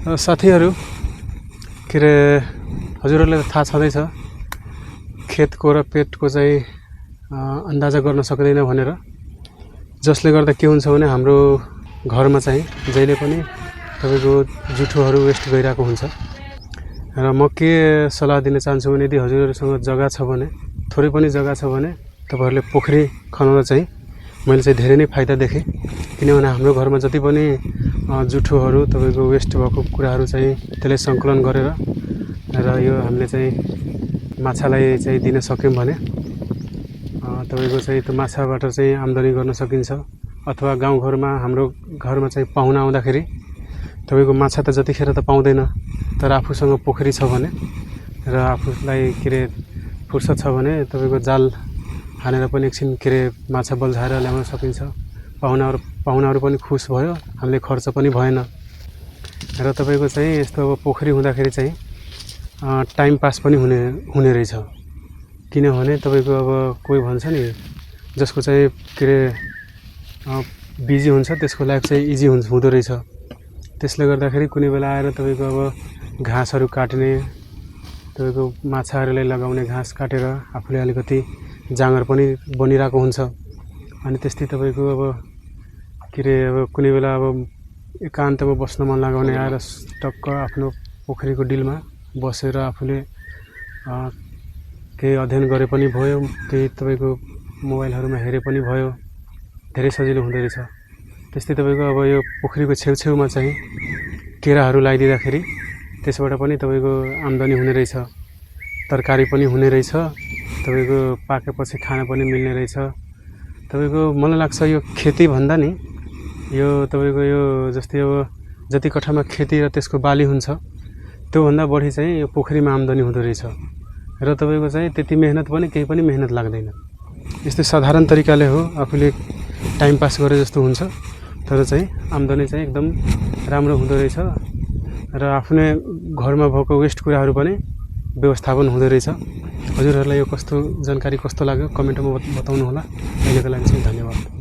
साथीहरू के अरे हजुरहरूलाई थाहा छँदैछ खेतको र पेटको चाहिँ अन्दाजा गर्न सक्दैन भनेर, जसले गर्दा के हुन्छ भने हाम्रो घरमा चाहिँ जहिले पनि तपाईको जुठोहरू वेस्ट गइरहेको हुन्छ। र म के सल्लाह दिन चाहन्छु भने यदि हजुरहरूसँग जग्गा छ भने, थोरै पनि जग्गा छ भने तपाईहरुले पोखरी खनाउन चाहिँ मैले चाहिँ धेरै नै फाइदा देखेँ। किनभने हाम्रो घरमा जति पनि जुठोहरू तपाईको वेस्ट भएको कुराहरू चाहिँ त्यसले सङ्कलन गरेर र यो हामीले चाहिँ माछालाई चाहिँ दिन सक्यौं भने तपाईको चाहिँ त्यो माछाबाट चाहिँ आम्दानी गर्न सकिन्छ। अथवा गाउँघरमा हाम्रो घरमा चाहिँ पाहुना आउँदाखेरि तपाईको माछा त जतिखेर त पाउँदैन, तर आफूसँग पोखरी छ भने र आफूलाई के अरे फुर्सद छ भने तपाईको जाल हानेर पनि एकछिन के अरे माछा बल्झाएर ल्याउन सकिन्छ। पाहुनाहरू पनि खुश भयो, हामीले खर्च पनि भएन। र तपाईको चाहिँ यस्तो अब पोखरी हुँदाखेरि चाहिँ टाइम पास पनि हुने रहेछ। किनभने तपाईको अब कोही भन्छ नि जसको चाहिँ के अरे बिजी हुन्छ त्यसको लाइफ चाहिँ इजी हुँदो रहेछ। त्यसले गर्दाखेरि कुनै बेला आएर तपाईको अब घाँसहरू काट्ने, तपाईको माछाहरूलाई लगाउने घाँस काटेर आफूले अलिकति जाँगर पनि बनिरहेको हुन्छ। अनि त्यस्तै तपाईको अब के अरे अब कुनै बेला अब एकान्तमा बस्न मन लाग्यो भने आएर टक्क आफ्नो पोखरीको डिलमा बसेर आफूले केही अध्ययन गरे पनि भयो, केही तपाईको मोबाइलहरुमा हेरे पनि भयो, धेरै सजिलो हुँदै रहेछ। त्यस्तै तपाईको अब यो पोखरीको छेउछेउमा चाहिँ केराहरू लगाइदिँदाखेरि त्यसबाट पनि तपाईको आम्दानी हुने रहेछ, तरकारी पनि हुने रहेछ, तपाईको पाकेपछि खान पनि मिल्ने रहेछ। तपाईको मलाई लाग्छ यो खेती भन्दा नि यो तपाईको यो जस्तै अब जति कठामा खेती र त्यसको बाली हुन्छ त्यो भन्दा बढी चाहिँ यो पोखरीमा आम्दानी हुँदो रहेछ। र तपाईको चाहिँ त्यति मेहनत पनि केही पनि मेहनत लाग्दैन। यस्तै साधारण तरिकाले हो, आफूले टाइम पास गरे जस्तो हुन्छ, तर चाहिँ आम्दानी चाहिँ एकदम राम्रो हुँदो रहेछ। र आफ्नै घरमा भएको वेस्ट कुराहरू पनि व्यवस्थापन हुँदो रहेछ। हजुरहरूलाई यो जानकारी कस्तो लाग्यो कमेन्टमा बताउनु होला। अहिलेको लागि चाहिँ धन्यवाद।